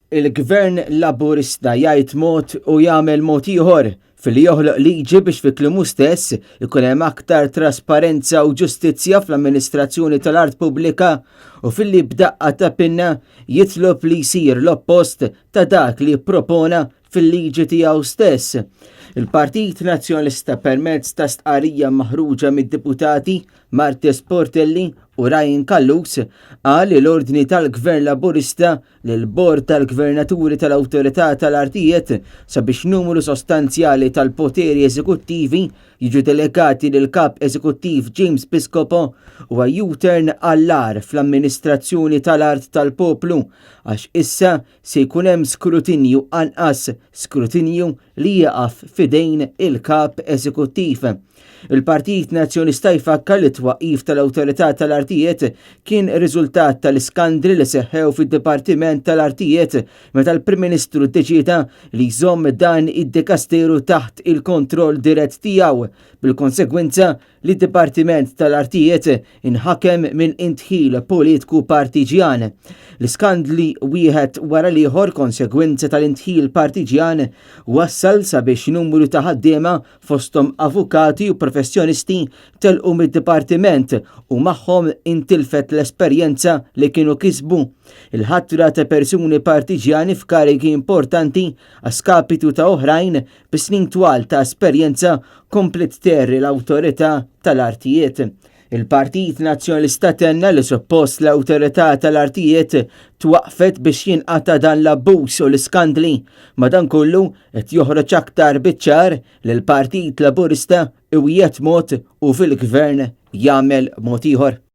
Il-Gvern Laburista jgħid mod u jagħmel mod ieħor filli joħloq liġi biex fi kliemu stess ikun hemm aktar trasparenza u ġustizzja fl-amministrazzjoni tal-art pubblika u filli b'daqqa ta' pinna jitlob li jsir l-oppost ta' dak li ppropona fil-liġi tiegħu stess. Il-Partit Nazzjonalista permezz ta' stqarrija maħruġa mid-Deputati Marthese Portelli u Ryan Callus qal li l-ordni tal-Gvern Laburista lill-Bord tal-Gvernaturi tal-Awtorità tal-Artijiet sabiex numru sostanzjali tal-poteri eżekuttivi jiġu delegati lill-Kap Eżekuttiv James Piscopo huwa U-turn għall-agħar fl-amministrazzjoni tal-art tal-poplu għax issa se jkun hemm skrutinju anqas, skrutinju li jieqaf f'idejn il-Kap Eżekuttiv. Il-Partit Nazzjonista jfakkar li t-twaqqif tal-Awtorità tal-Artijiet kien riżultat tal-iskandli li seħħew fid-Dipartiment tal-Artijiet meta l-Prim Ministru ddeċieda li jżomm dan id-dikasteru taħt il-kontroll dirett tiegħu, bil-konsegwenza li d-Dipartiment tal-Artijiet inħakem minn indħil politku partiġjan. L-iskandli wieħed wara l-ieħor konsegwenza tal-indħil partiġjan wassal sabiex numru ta' ħaddiema fosthom avukati u professjonisti telqu mid-dipartiment u magħhom intilfet l-esperjenza li kienu kisbu. Il-ħatra ta' persuni partiġjani f'karigi importanti a skapitu ta' oħrajn bi snin twal ta' esperjenza kompliet tgħerri l-Awtorità tal-Artijiet. Il-Partit Nazzjonalista tenna li suppost l-Awtorità tal-Artijiet twaqqfet biex jinqata' dan l-abbuż u l-iskandli. Madankollu, qed joħroġ aktar biċ-ċar li l-Partit Laburista iwiegħed mod u fil-Gvern jagħmel mod ieħor.